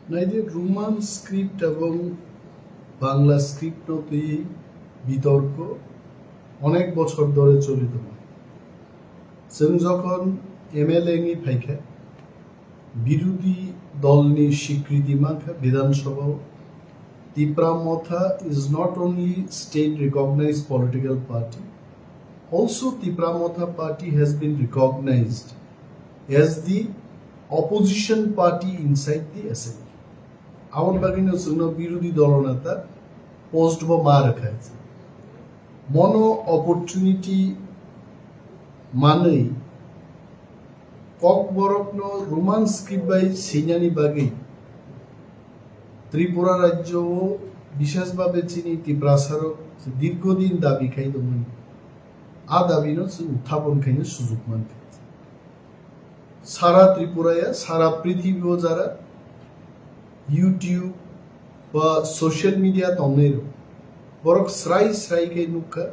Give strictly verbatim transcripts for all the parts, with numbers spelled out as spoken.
Naidi, Roman script ebong Bangla script no twi bitorko onek bochor dhore choli tongo. Chwng jokhon M L A wngwi phaikha, birudhi dolni swikriti mankha Bidhan Sabhao. Tipra Motha is not only state recognized political party, also Tipra Motha party has been recognized as the opposition party inside the assembly. Aboni bagwino chwngno birudhi dolo neta post bo ma rwkha. Mono opportunity manwi Kokborokno Roman script bai swinani bagwi Tripura rajyo o, bishesh bhabe chini Tiprasarok dirghodin dabi khai tongmani. A dabino chwng uthapon khaina sujuk mankha. Sara Tripura ya, sara prithibi o jara YouTube ba social media tongnai rok, borok srai srai khe nukha,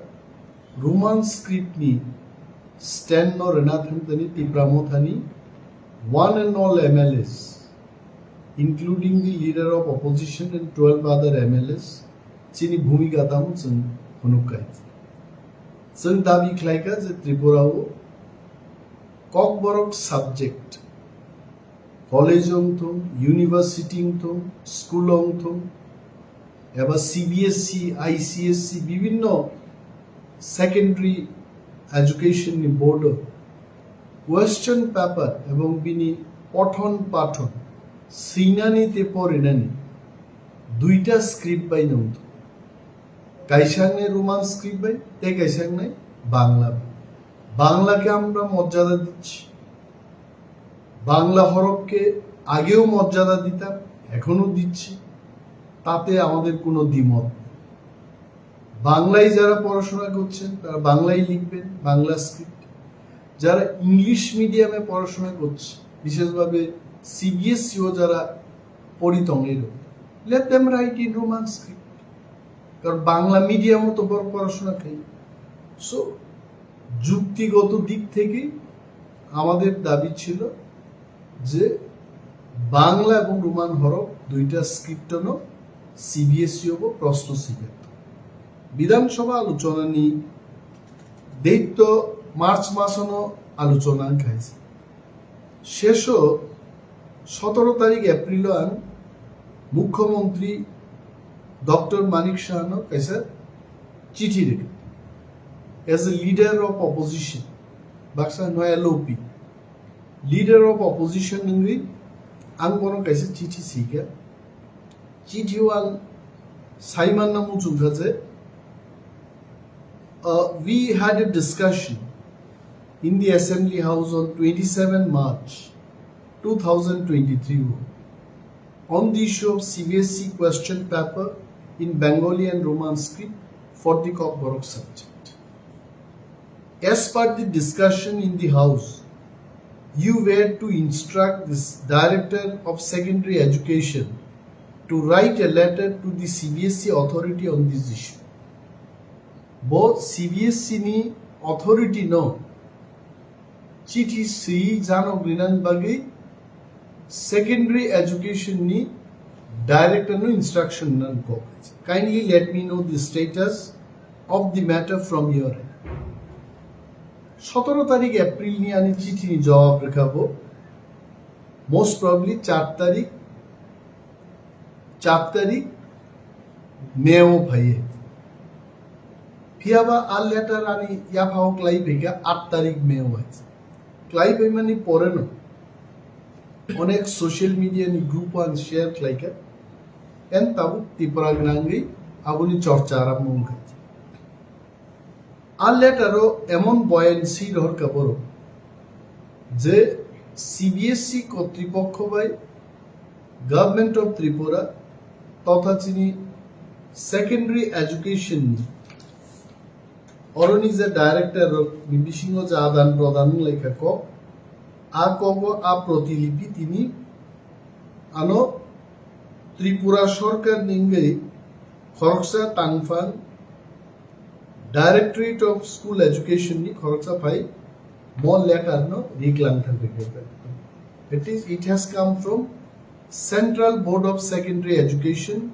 Roman script ni stand no rwna thangtani Tipra Mothani one and all M L As, including the leader of opposition and twelve other M L As, chini bhumika tamo chwng phunuk kha. Chwng dabi khlai kha je Tripura o Kokborok subject, college wng thung, university wng thung, school wng thung, eba C B S E, I C S E, bibhinno secondary education ni board o question paper ebong bini pothon pathon swinani tei porinani duita script bai nung thung. Kaisa wngnai Roman script bai, tei kaisa wngnai Bangla bai. বাংলাকে আমরা মর্যাদা দিচ্ছি, বাংলা হরফকে আগেও মর্যাদা দিতাম, এখনো দিচ্ছি, তাতে আমাদের কোনো দ্বিমত নেই। বাংলায় যারা পড়াশোনা করছেন, তারা বাংলায় লিখবেন, বাংলা স্ক্রিপ্ট। যারা ইংলিশ মিডিয়ামে পড়াশোনা করছে, বিশেষভাবে সিবিএসইও যারা পড়ি tongwi rw, let them write in Roman script. কারণ বাংলা মিডিয়ামও তো বড় পড়াশোনা খাই। সো যুক্তিগত দিক থেকে আমাদের দাবি ছিল যে বাংলা এবং রোমান হরফ দুইটা স্ক্রিপ্টনো সিবিএসই হবো প্রশ্ন সিলেক্ট। বিধানসভা আলোচনানি date to March মাসনো আলোচনা খাইছে। শেষো সতেরো তারিখ এপ্রিল ang মুখ্যমন্ত্রী ডক্টর মানিক সাহানো kaisa চিঠি rwkha. As a leader of opposition, baksa no L O P, leader of opposition wngwi ang bono kaisa chithi swikha. Chithi o ang saimanna muchungkha je, uh, we had a discussion in the Assembly House on twenty-seven March two thousand twenty-three on the issue of C B S E question paper in Bengali and Roman script for the Kokborok subject. As per the discussion in the House, you were to instruct this Director of Secondary Education to write a letter to the C B S E authority on this issue. Bo C B S E ni authority no chithi swi janok rinani bagwi secondary education ni director no instruction nan kok. Kindly let me know the status of the matter from your end. সতেরো তারিখ April ni ani chithi ni jawab rwkha bo, most probably চার তারিখ, চার তারিখ May o phaiye. Phiyaba a letter ani yaphao klai phaikha আট তারিখ May o hai. Klai phaimani pore no onek social media ni group o ang share khlaikha. En tabuk Tripura gnangwi aboni chorcha arambho wngkha. A letter o emon boyan si rohorkha borok je C B S E kotripokho bai Government of Tripura totha chini secondary education ni oroni je director rok ni bisingo je adan prodan wnglaikha kok, a kogo a protilipi tini ano Tripura sorkar ni wngwi khoroksa tangphang Directorate of School Education ni khoroksa phai mo letter no riklang thang rikha. It is, it has come from Central Board of Secondary Education,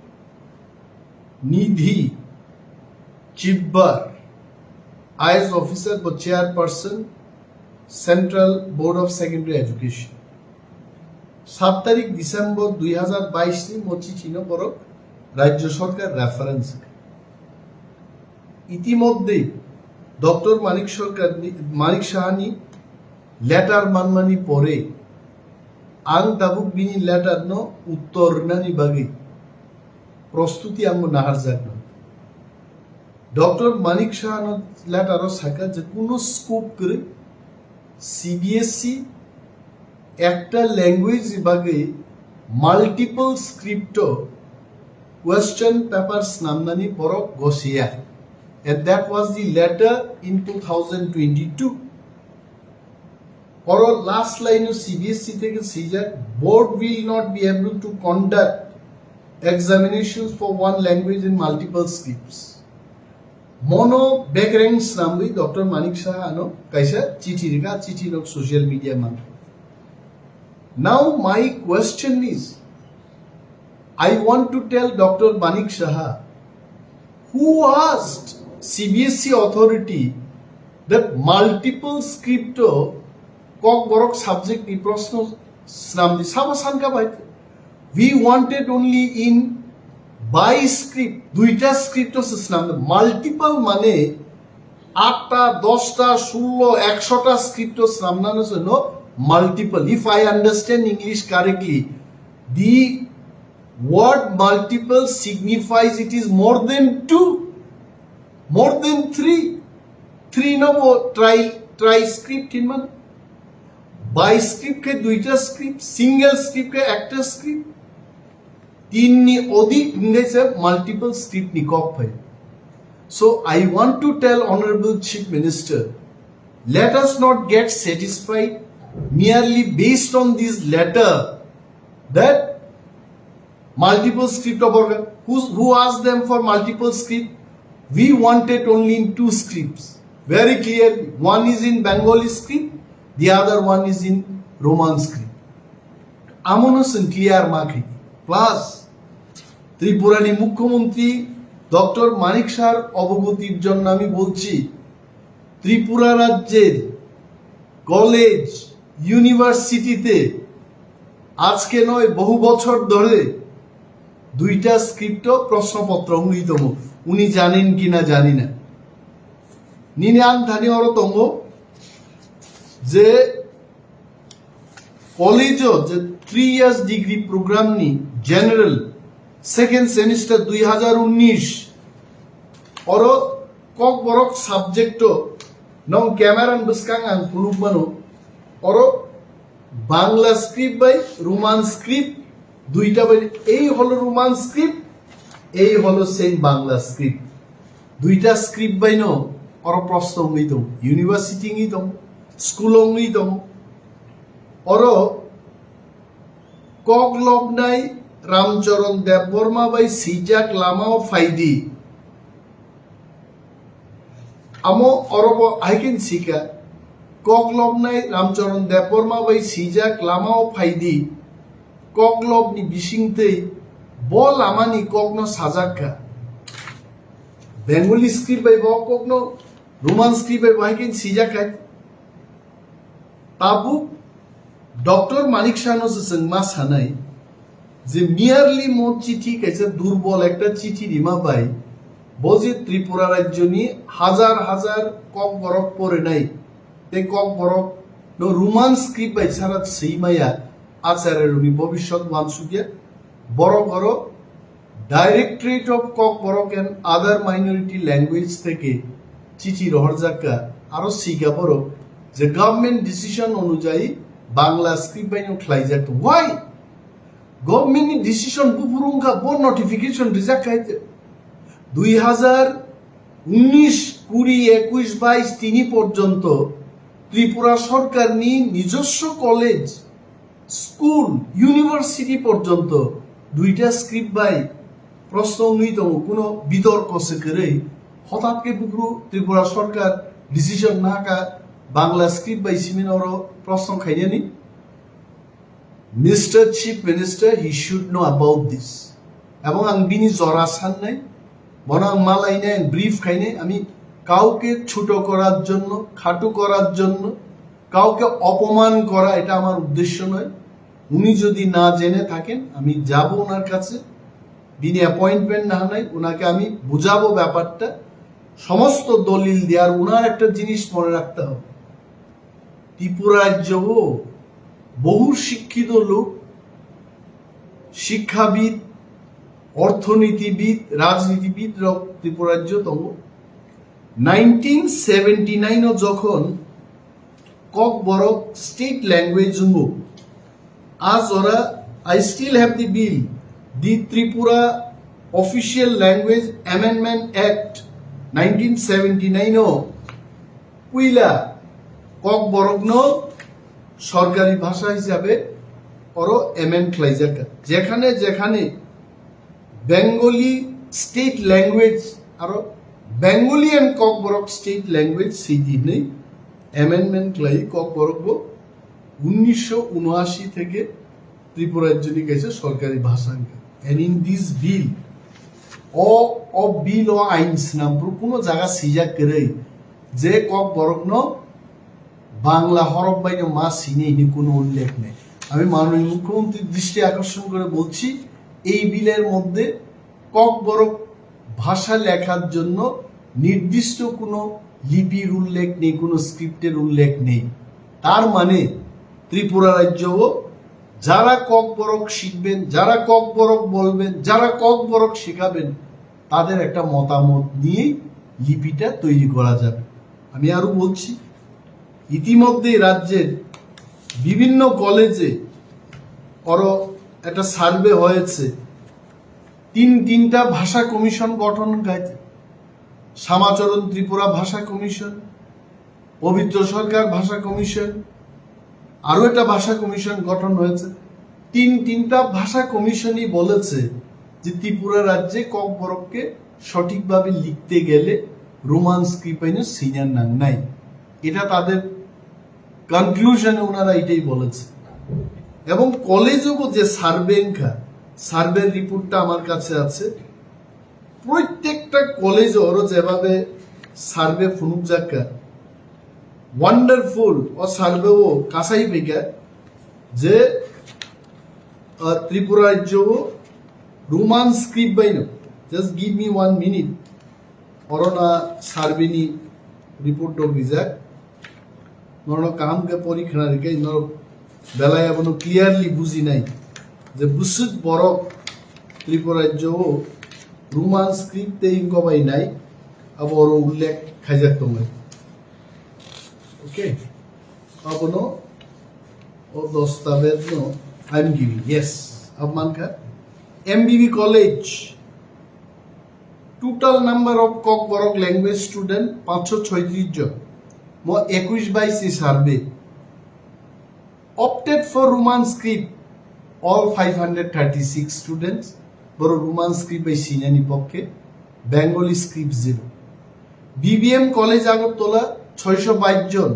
Nidhi Chibbar, I A S officer bo chairperson, Central Board of Secondary Education. Sat tarik December dui hazar bais ni mo chichi no borok Rajya Sarkar reference. Itimodhye Doctor Manik Sarkar ni, Manik Saha ni letter manmani pore ang tabuk bini letter no uttor rwnani bagwi prostuti ang bo naharjakno. Doctor Manik Saha no letter o saka je kuno scope kwrwi C B S E ekta language ni bagwi multiple script o question paper snamnani borok gosiya, and that was the letter in two thousand twenty-two. Oro last line o C B S E theke swijak, board will not be able to conduct examinations for one language in multiple scripts. Mono bekreng snamwi Doctor Manik Saha ano kaisa chithi rika, chithi nok social media man. Now my question is, I want to tell Doctor Manik Saha, who asked C B S E authority that multiple script o Kokborok subject ni proshno snamdi, sabo sanka bai? We wanted only in by script, duita script o se snamdi, multiple mane atta, dosta, sullo, ekshota script o snamnano se no multiple. If I understand English correctly, the word multiple signifies it is more than two, more than three. Three no bo tri, tri script hinman. Bi script khe duita script, single script khe ekta script. Tin ni odik hingai se multiple script ni kok phai. So I want to tell Honorable Chief Minister, let us not get satisfied merely based on this letter that multiple script of organ. Who's, who asked them for multiple script? We wanted only in two scripts. Very clearly, one is in Bengali script, the other one is in Roman script. Amono chwng clear ma khaidi. Plus, ত্রিপুরার মুখ্যমন্ত্রী ডক্টর মানিক সাহার অবগতির জন্য আমি বলছি, ত্রিপুরা রাজ্যের কলেজ, ইউনিভার্সিটিতে আজকে নয়, বহু বছর ধরে দুইটা স্ক্রিপ্ট প্রশ্নপত্র ungwi tongo. উনি জানেন কিনা জানি না। Nini ang thani oro tongo je college o je three years degree program ni general second semester dui hazar unnish oro Kokborok subject o nong camera ni bwskang ang phunuk mano, oro Bangla script bai Roman script duita bai, ei holo Roman script, ei holo same Bangla script. Duita script bai no oro proshno wngwi tong, university wngwi tong, school wngwi tong. Oro kok loknai Ramcharan Debbarma bai swijak lamao phaidi. Amo orobo hai khe sika, kok loknai Ramcharan Debbarma bai swijak lamao phaidi, kok lokni bisingtwi bo lamani kokno sajak kha. Bengali script bai bo kokno, Roman script bai bo hai khe swijak kha. Tabuk Doctor Manik Sahano se chwng ma sanai je merely mo chithi kaisa durbol ekta chithi rima bai bo je Tripura rajyoni hajar hajar Kokborok porinai tei Kokborok no Roman script bai sara swi maya, Acharya rokni bobiswt wansukya, borok oro Directorate of Kokborok and Other Minority Language theke chithi rohorjak kha, aro sika borok je government decision onujayi Bangla script bai no khlaijak. Why? Government ni decision buphuru wngkha, bo notification rijak khai te. Dui hazar unnish, kuri, ekush, bais tini porjonto Tripura sorkarni nijoswo college, school, university porjonto duita script bai proshno wngwi tongo, kuno bitorko se kwrwi. Hothat khe buphuru Tripura sorkar decision nahakha Bangla script bai simi oro proshno khainani. Mister Chief Minister, he should know about this. এবং ang bini jora sannai, bono ang malainai, ang brief khainai, আমি কাউকে ছোট করার জন্য, খাটো করার জন্য, কাউকে অপমান করা, এটা আমার উদ্দেশ্য নয়। উনি যদি না জেনে থাকেন, আমি যাব ওনার কাছে, bini appointment না নেই, ওনাকে আমি বুঝাবো ব্যাপারটা, সমস্ত দলিল দিয়ে। আর ওনার একটা জিনিস মনে রাখতে হবে, ত্রিপুরা রাজ্যও বহু শিক্ষিত লোক, শিক্ষাবিদ, অর্থনীতিবিদ, রাজনীতিবিদ রক ত্রিপুরা রাজ্য tongo. নাইনটিন সেভেন্টি নাইন ও যখন Kokborok state language wngo, a jora I still have the bill, the Tripura Official Language Amendment Act nineteen seventy nine o puila Kokborokno sorkari bhasha hisabe oro amend khlaijak. Jekhane jekhane Bengali state language aro Bengali and Kokborok state language sidi hinwi amendment khlai Kokborok bo unnisho unashi theke Tripura rajyoni kaisa sorkari bhasha wngkha. And in this bill, o, o bill o ain swnam phuru kuno jaga swijak kwrwi je Kokborokno Bangla horok baino ma sini hini kuno ullekh nei. আমি মাননীয় মুখ্যমন্ত্রীর দৃষ্টি আকর্ষণ করে বলছি, এই বিলের মধ্যে ককবরক ভাষা লেখার জন্য নির্দিষ্ট কোনো লিপির উল্লেখ নেই, কোনো স্ক্রিপ্টের উল্লেখ নেই। তার মানে ত্রিপুরা রাজ্যও যারা ককবরক শিখবেন, যারা ককবরক বলবেন, যারা ককবরক শেখাবেন, তাদের একটা মতামত নিয়েই লিপিটা তৈরি করা যাবে। আমি আরো বলছি, ইতিমধ্যেই রাজ্যের বিভিন্ন কলেজে আরো একটা সার্ভে হয়েছে, তিন তিনটা ভাষা কমিশন গঠন হয়েছে, শ্যামাচরণ ত্রিপুরা ভাষা কমিশন, পবিত্র সরকার ভাষা কমিশন, আরো একটা ভাষা কমিশন গঠন হয়েছে। তিন তিনটা ভাষা কমিশনই বলেছে যে ত্রিপুরা রাজ্যে ককবরককে সঠিকভাবে লিখতে গেলে রোমান স্ক্রিপ্ট আইনে সিনিয়র নাং নাই। এটা তাদের কনক্লুশনে ওনারা এটাই বলেছে। এবং কলেজেও যে সার্ভে এনখা, সার্ভের রিপোর্টটা আমার কাছে আছে। প্রত্যেকটা কলেজ ওরও যেভাবে সার্ভে ফুনুক যাক্কা, ওয়ান্ডারফুল ও সার্ভে ও কাসাই বেগা যে আহ, ত্রিপুরা রাজ্য ও রোমান স্ক্রিপ্ট বাইনো। Just give me one minute. Orona সার্ভেনি রিপোর্ট ডগ রিজাক। Norok kaham khe pori khna rikhe norok belai abono clearly bujinai je bwswk borok Tripura rajyo o Roman script tei wngkha bai nai abo oro ullekh khaijak tongo. Okay, abono o dostabez no I'm giving, yes, abo mankha M B B college. Total number of Kokborok language student পাঁচশো ছয়ত্রিশ জন, mo ekush bais ni survey. Opted for Roman script, all five hundred thirty six students, boro Roman script bai sinani pokke, Bengali script zero. B B M College Agartala ছয়শো বাইশ জন,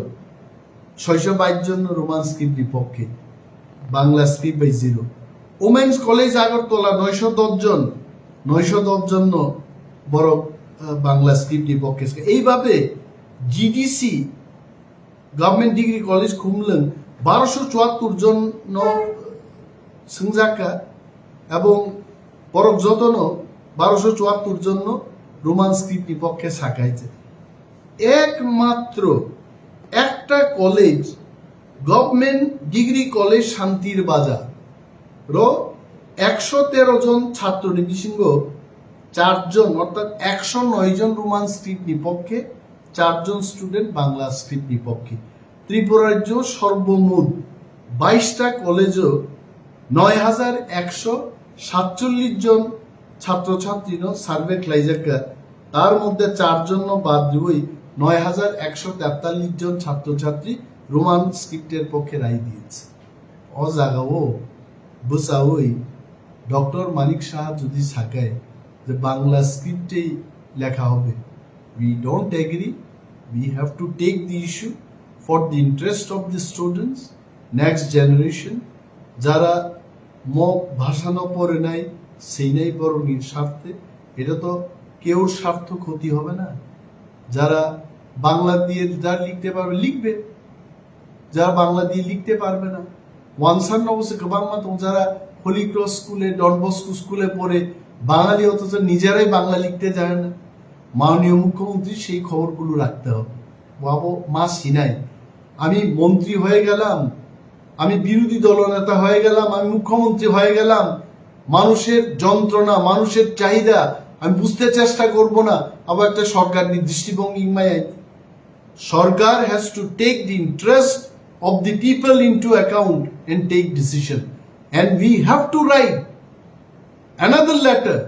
ছয়শো বাইশ জন Roman script ni pokke, Bangla script bai zero. Women's College Agartala নয়শো দশ জন, নয়শো দশ জন no borok, ah, Bangla script ni pokke. Eibabe G D C, Government Degree College Khumlwng, বারোশো চুয়াত্তর জন no swngjakka, ebong borok jotono বারোশো চুয়াত্তর জন no Roman script ni pokke sakha hwnwi. একমাত্র একটা college, Government Degree College Shantir Bazar ro একশো তেরো জন ছাত্র ni bisingo চারজন, অর্থাৎ একশো নয় জন Roman script ni pokke, চারজন student Bangla script ni pokke. Tripura rajyo sorbomot বাইশটা কলেজও নয় হাজার একশো সাতচল্লিশ জন ছাত্রছাত্রী no survey khlaijakka, তার মধ্যে চারজন no বাদ দিবই নয় হাজার একশো তেতাল্লিশ জন ছাত্রছাত্রী Roman script এর পক্ষে রায় দিয়েছে। O jagao bwchawi Doctor Manik Saha jodi sakai je Bangla script ei lekha hobe, we don't agree, we have to take the issue for the interest of the students, next generation, যারা মগ ভাষা ন পড়ে নাই, সেই নাই বরং স্বার্থে, এটা তো কেউর স্বার্থ ক্ষতি হবে না। যারা বাংলা দিয়ে যা লিখতে পারবে, লিখবে। যারা বাংলা দিয়ে লিখতে পারবে না, ওয়ানসান অবশ্য গবাংমা তো যারা হোলি ক্রস স্কুলে, ডন বস্কো স্কুলে পড়ে বাঙালি, অথচ নিজেরাই বাংলা লিখতে জানে না। মাননীয় মুখ্যমন্ত্রী সেই খবরগুলো রাখতে হবে। বাবু, মা সিনাই, আমি মন্ত্রী হয়ে গেলাম, আমি বিরোধী দলনেতা হয়ে গেলাম, আমি মুখ্যমন্ত্রী হয়ে গেলাম, মানুষের যন্ত্রণা, মানুষের চাহিদা আমি বুঝতে চেষ্টা করব না, আবার একটা সরকার দৃষ্টিভঙ্গি মায় সরকার has to take the interest of the people into account and take decision, and we have to write another letter.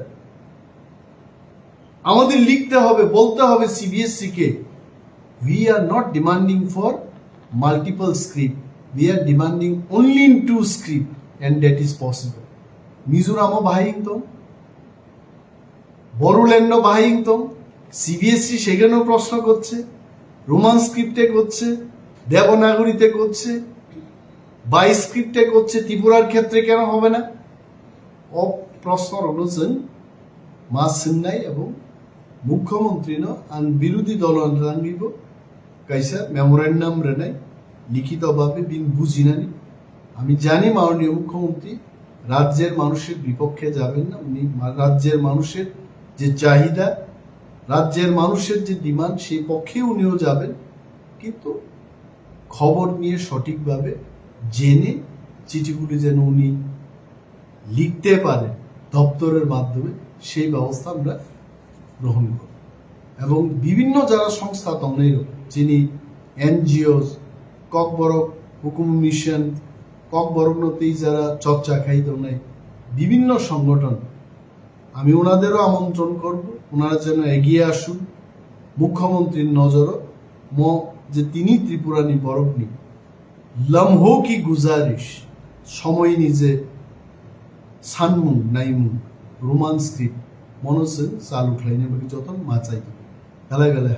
আমাদের লিখতে হবে, বলতে হবে সিবিএসসি কে, we are not demanding for multiple script, we are demanding only in two script, and that is possible. মিজোরামও বাহাই ইংতং, বড়োল্যান্ডও বাহাই ইংতং, সিবিএসসি সেখানেও প্রশ্ন করছে, রোমান স্ক্রিপ্টে করছে, দেবনাগরীতে করছে, বাই স্ক্রিপ্টে করছে, ত্রিপুরার ক্ষেত্রে কেন হবে না? অ প্রশ্ন রয়েছেন মা সিংনাই এবং মুখ্যমন্ত্রী ন আন বিরোধী দল রাঙ্গিব কাইসা মেমোরেন্ডাম রেনাই লিখিতভাবে বিন বুঝিনানি। আমি জানি মাননীয় মুখ্যমন্ত্রী রাজ্যের মানুষের বিপক্ষে যাবেন না, উনি মা- রাজ্যের মানুষের যে চাহিদা, রাজ্যের মানুষের যে ডিমান্ড, সেই পক্ষে উনিও যাবেন, কিন্তু খবর নিয়ে সঠিকভাবে জেনে চিঠিগুলি যেন উনি লিখতে পারেন দপ্তরের মাধ্যমে, সেই ব্যবস্থা আমরা গ্রহণ করব। এবং বিভিন্ন যারা সংস্থা তংনাই যিনি এনজিও, ককবরক হুকুম মিশন, ককবরক নতেই যারা চর্চা খাই তংনাই বিভিন্ন সংগঠন, আমি ওনাদেরও আমন্ত্রণ করব, ওনারা যেন এগিয়ে আসুন। মুখ্যমন্ত্রীর নজরও ম যে তিনি ত্রিপুরানি বরফনি লম্হো কি গুজারিশ, সময় নিজে সানমুং নাইমুং রোমান স্ক্রিপ্ট মনোসে চালু খাইনে বাকি যতন মাচাই। বেলায় বেলায়